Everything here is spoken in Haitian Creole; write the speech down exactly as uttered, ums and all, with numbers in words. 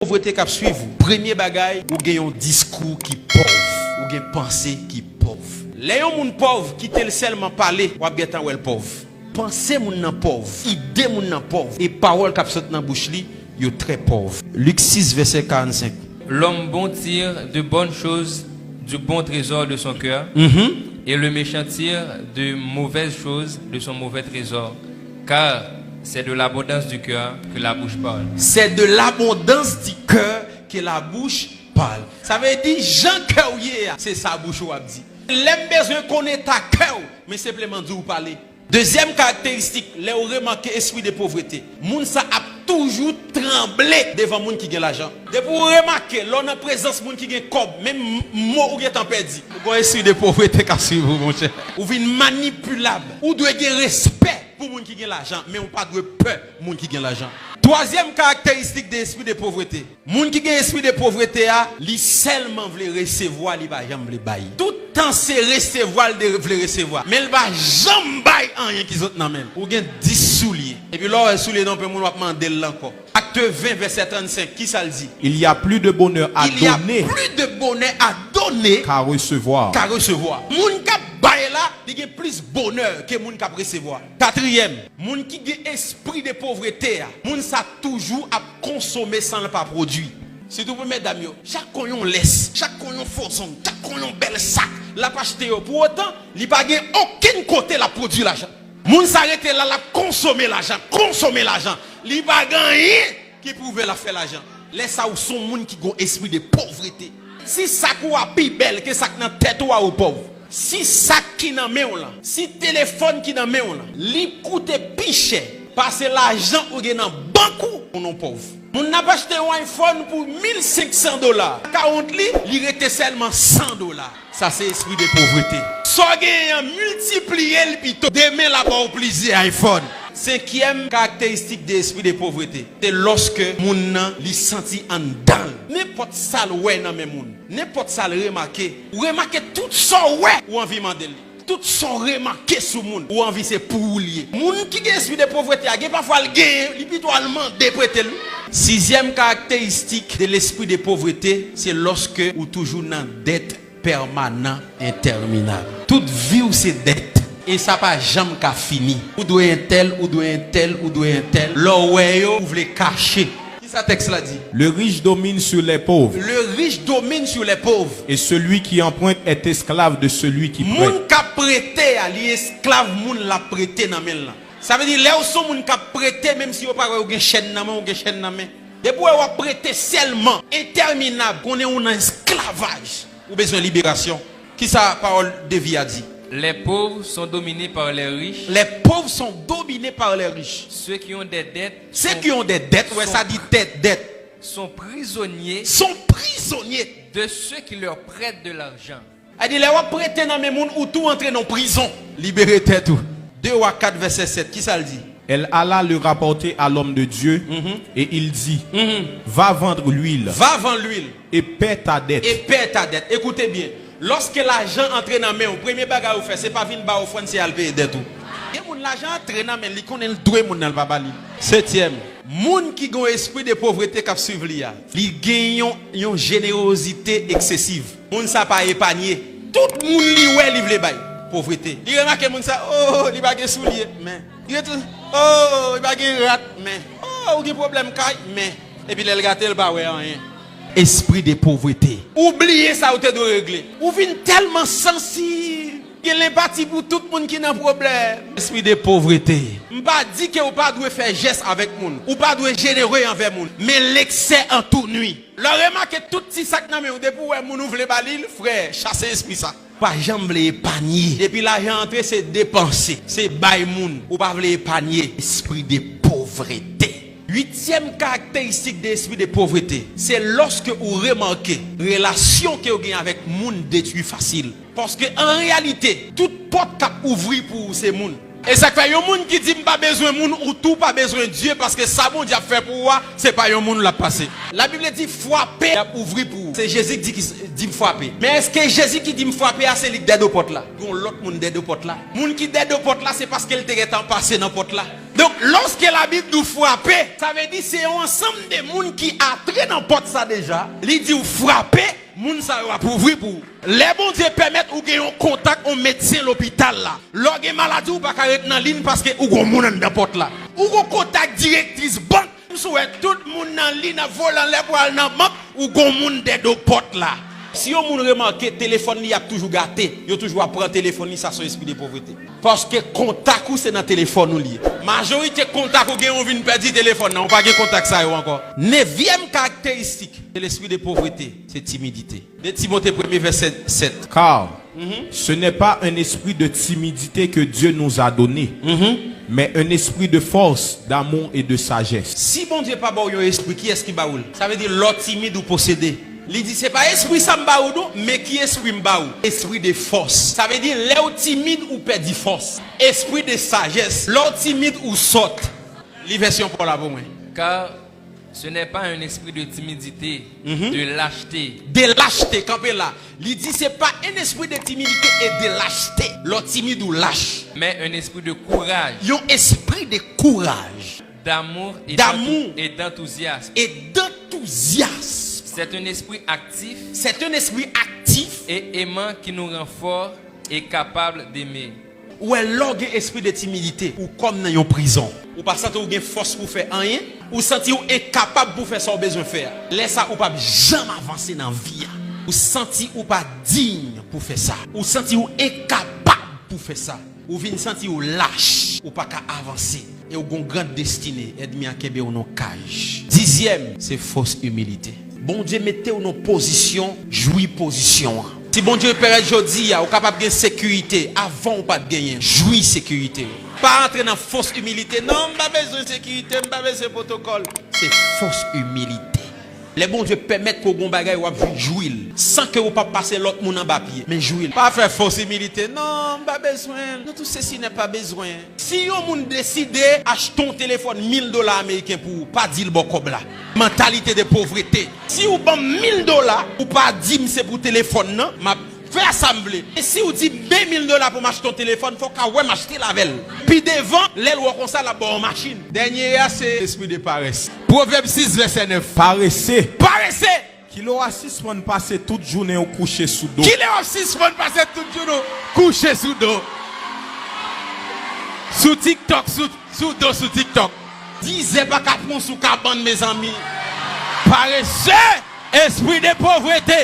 Povrete k ap swiv ou. Premye bagay, ou gen yon diskou ki pòv. Ou gen panse ki pòv. Lè yon moun pòv, kite l sèlman pale, w ap gentan wè l pòv. Panse moun nan pòv, ide moun nan pòv, e pawòl k ap sot nan bouch li, yo trè pòv. Lik sis, vèsè karannsenk. L'homme bon tire de bonnes choses du bon trésor de son cœur, Mhm. et le méchant tire de mauvaises choses de son mauvais trésor. Car c'est de l'abondance du cœur que la bouche parle. C'est de l'abondance du cœur que la bouche parle. Sa vle di, jan kè w ye a, se sa bouch ou ap di. Lè m bezwen konn eta kè w, men senpleman di w pale. Dezyèm karakteristik, lè w remake espri de povrete, moun sa ap toujou tranble devan moun ki gen lajan. Depi w remake, lè w nan prezans moun ki gen kòb, menm mo ou gentan pèdi. Ou gen espri de povrete k ap swiv ou, monchè. Ou vin manipilab. Ou dwe gen respè pou moun ki gen lajan, men ou pa dwe pè moun ki gen lajan. Twazyèm karakteristik de espri de povrete, moun ki gen espri de povrete a, li sèlman vle resevwa, li pa janm vle bay. Tout tan se resevwa l de vle resevwa, men l pa janm bay anyen ki sot nan men l. Ou gen dis soulye, epi lè w wè soulye nan pye moun, w ap mande l ankò. Acte vingt, verset trente-cinq, ki sa l di? Il y a plus de bonheur à Il y a donner plus de bonheur à donner qu'à recevoir. Qu'à recevoir. Moun k ap bay la, li gen plis bonè ke moun k ap resevwa. Katriyèm, moun ki gen espri de povrete a, moun sa toujou ap konsome san l pa pwodui. Sitou pou medam yo, chak kon yon lès, chak kon yon fo zong, chak kon yon bèl sak, l ap achte yo. Pou otan, li pa gen okenn kote l ap pwodui lajan. Moun sa rete la, l ap konsome lajan, konsome lajan. Li pa gen anyen ki pwouve l ap fè lajan. Lè sa, ou se yon moun ki gen espri de povrete. Si sak ou a pi bèl ke sak nan tèt ou a, ou pòv. Si sak ki nan men w lan, si telefòn ki nan men w lan, li koute pi chè pase lajan ou gen nan bank ou, ou non pòv. Moun nan ap achte yon iPhone pou mil senk san dola. Akawont li, li rete sèlman san dola. Sa se espri de povrete. Sa w genyen an, miltipliye l pito. Demen, l ap ba w plizyè iPhone. Senkyèm karakteristik de espri de povrete, se lòske moun nan, li santi anndan l. Nenpòt sa l wè nan men moun, nenpòt sa l remake, ou remake tout sa w wè, ou anvi mande l li. Tout sa w remake sou moun, ou anvi se pou ou li ye. Moun ki gen espri de povrete a, gen pafwa l genyen, li pito al mande prete l. Sizyèm karakteristik de lespri de povrete, se lòske ou toujou nan dèt pèmanan, entèminab. Tout vi w se dèt, e sa pa janm ka fini. Ou dwe entèl, ou dwe entèl, ou dwe entèl. Lè w wè yo, ou vle kache. Ki sa tèks la di? Le riche domine sur les pauvres. Le riche domine sur les pauvres. Et celui qui emprunte est esclave de celui qui prête. Moun k ap prete a, li esklav moun l ap prete nan men l lan. Sa vle di, lè w se yon moun k ap prete, menm si yo pa wè ou gen chèn nan men, ou gen chèn nan men. Depi w wè w ap prete sèlman, entèminab, konnen ou nan esklavaj, ou bezwen liberasyon. Ki sa pawòl de vi a di? Les pauvres sont dominés par les riches. Les pauvres sont dominés par les riches. Ceux qui ont des dettes Ceux sont, qui ont des dettes, wè, sont, sa di tèt, dèt, sont prisonniers sont prisonniers de ceux qui leur prêtent de l'argent. A di, lè w ap prete nan men moun, ou tou antre nan prizon. Libere tèt ou. De Wa kat, vèsè sèt, ki sa l di? Elle alla le rapporter à l'homme de Dieu, Mhm. et il dit, Mhm. Va vendre l'huile Va vendre l'huile et paie ta dette. Et paie ta dette. Ekoute byen. Lòske lajan antre nan men w, premye bagay ou fè, se pa vin ba ofrann, se al peye dèt ou. Gen moun lajan antre nan men l, li konnen l dwe moun nan, l pa ba li. Setyèm, moun ki gen yon espri de povrete k ap swiv li a, li gen yon, yon jenerozite eksesiv. Moun sa pa epanye. Tout moun li wè, li vle bay. Povrete. Li remake moun sa, oh, li pa gen soulye, men. Li rete, oh, li pa gen rad, men. Oh, ou gen pwoblèm kay, men. Epi lè l gate, l pa wè anyen. Espri de povrete. Ou bliye sa ou te dwe regle. Ou vin tèlman sansib. Gen lenpati pou tout moun ki nan pwoblèm. Espri de povrete. M pa di ke ou pa dwe fè jès avèk moun. Ou pa dwe jenere anvè moun. Men l'excès en tout nuit. Lè w remake tout ti sa k nan men w, depi w wè moun ou vle ba li l, frè, chase espri sa. Pa janm vle epanye. Depi lajan antre, se depanse, se bay moun. Ou pa vle epanye. Espri de povrete. Uityèm karakteristik de espri de povrete, se lòske ou remake relasyon ke w gen avèk moun detwi fasil. Paske an reyalite, tout pòt k ap ouvri pou ou se moun. E sa k fè yon moun ki di, "M pa bezwen moun," ou tou pa bezwen Dye, paske sa Bondye ap fè pou ou a, se pa yon moun l ap pase. Labib di, "Frape, y ap ouvri pou ou." Se Jezi ki di, ki di, "M frape." Men èske Jezi ki di, "M frape" a, se li k dèyè pòt la? Gon lòt moun dèyè pòt la. Moun ki dèyè pòt la, se paske l te gentan pase nan pòt la. Donk, lòske Labib di w frape, sa vle di se yon ansanm de moun ki antre nan pòt sa deja. Li di w frape, moun sa yo ap ouvri pou ou. Lè Bondye pèmèt ou gen yon kontak yon medsen lopital la, lè w gen maladi, ou pa ka ret nan liy paske ou gon moun anndan pòt la. Ou gon kontak direktris bank, m sou wè tout moun nan liy ap vole anlè pou al nan bank, ou gon moun dèdo pòt la. Si yon moun remake telefòn li ap toujou gate, yo toujou ap pran telefòn li, sa se yon espri de povrete. Paske kontak ou se nan telefòn ou li ye. Majorite kontak ou gen, ou vin pèdi telefòn nan, ou pa gen kontak sa yo ankò. Nevyèm karakteristik de lespri de povrete, se timidite. De Timote premye vèsè sèt. Car ce n'est pas un esprit de timidité que Dieu nous a donné, mais un esprit de force, d'amour et de sagesse. Si Bondye pa ba w yon espri, kiyès ki ba ou l? Sa vle di lè w timid ou posede. Li di, se pa espri sa m ba ou non, men ki espri m ba ou? Espri de fòs. Sa vle di lè w timid ou pèdi fòs. Espri de sajès. Lè w timid ou sòt. Li vèsyon pa w la pou mwen. Car ce n'est pas un esprit de timidité, de lâcheté. De lâcheté, kanpe la. Li di se pa un esprit de timidité et de lâcheté. Lè w timid ou lach. Mais un esprit de courage, Yon espri de kouraj, d'amour et D'amour. d'enthou- et d'enthousiasme. Et d'enthousiasme. C'est un esprit actif C'est un esprit actif. et aimant qui nous rend forts et capables d'aimer. Ou wè, lè w gen espri de timidite, ou kòm nan yon prizon. Ou pa santi w gen fòs pou fè anyen. Ou santi w enkapab pou fè sa w bezwen fè a. Lè sa, ou p ap janm avanse nan vi a. Ou santi ou pa diy pou fè sa. Ou santi w enkapab pou fè sa. Ou vin santi w lach. Ou pa ka avanse. E w gon gran destine, ènmi an kenbe w nan kaj. Dizyèm, se fòs imilite. Bondye mete w nan pozisyon, jwi pozisyon an. Si Bondye pèmèt jodi a, ou kapab gen sekirite, avan ou pa t genyen, jwi sekirite w. Pa antre nan fòs imilite, non, m pa bezwen sekirite, m pa bezwen pwotokòl. Se fòs imilite. Lè Bondye pèmèt ke w gon bagay, w ap vin jwi l, san ke ou p ap pase lòt moun anba pye, men jwi l. Pa fè fòs imilite, non, m pa bezwen l, nou tout se si nè pa bezwen. Si yon moun deside achte yon telefòn mil dola ameriken pou ou, pa di l ba w kòb la. Mantalite de povrete. Si ou ban m mil dola, ou pa di m se pou telefòn nan, m ap fè sa m vle. E si ou di m de mil dola pou m achte yon telefòn, fò w ka wè m achte l avè l. Pi devan, lè l wè w konsa, l ap ba w yon machin. Dènye a se espri de parès. Pwovèb sis vèsè nèf. Parese. Parese. Kilè w ap sispann pase tout jounen w kouche sou do? Kilè w ap sispann pase tout jounen w kouche sou do? Sou TikTok, sou, sou do, sou TikTok. Dizè pa ka pran w sou kabann, mezanmi. Parese, espri de povrete.